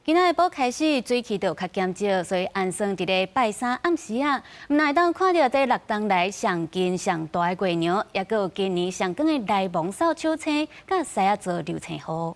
今仔下晡開始水汽就較減少，所以按算佇咧拜三暗時啊，毋但會當看著這六冬來上近上大的月娘，也閣有今年上懸的內蒙掃帚星，佮獅仔座流星雨。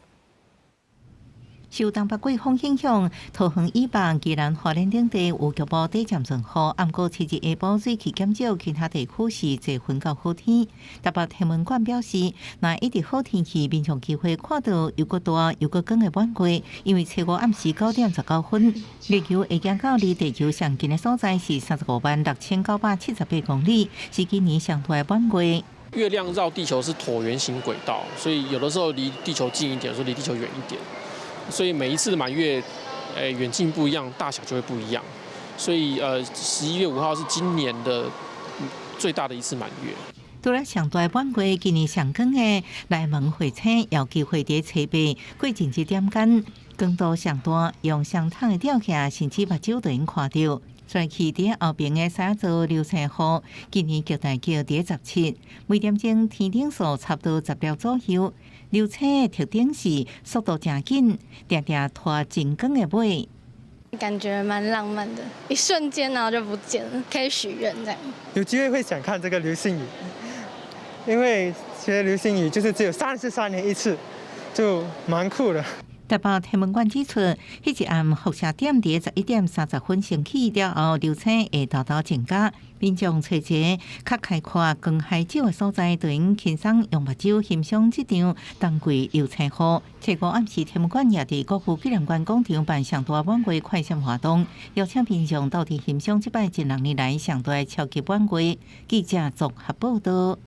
受東北季風影響，桃園以北、宜蘭花蓮等地有局部短暫陣雨。毋過七日下晡水汽減少，其他地區是濟雲到好天。台北天文館表示，若一直好天氣，民眾機會看到又閣大又閣光的滿月，因為初五暗時9點19分，月球會行到離地球上近的所在是35萬6978公里，是今年上大的滿月。月亮繞地球是橢圓形軌道，所以有的時候離地球近一點，有時候離地球遠一點。所以每一次的滿月，遠近不一樣，大小就會不一樣。所以，11月5號是今年的最大的一次滿月。除了上大滿月，今年上懸的內蒙彗星有機會佇初八過近一點間，光度上大，用相筒的照起，甚至目睭就會看著。再去佇後爿的獅仔座流星雨，今年極大叫佇17，每點鐘天頂數差不多10粒左右。流星的特點是速度誠緊，定定拖真光的尾。感覺蠻浪漫的，一瞬間然後就不見了，可以許願這樣。有機會會想看這個流星雨，因為其實流星雨就是只有33年一次，就蠻酷的。台北天文館指出，彼一暗輻射點佇11點30分升起了後，流星會沓沓增加。民眾揣一个較開闊、光海少的所在，就會輕鬆用目睭欣賞這場冬季流星雨。初五暗時，天文館也佇國父紀念館廣場辦上大滿月快閃活動，邀請民眾鬥陣欣賞這擺近6年來上大的超級滿月。記者綜合報道。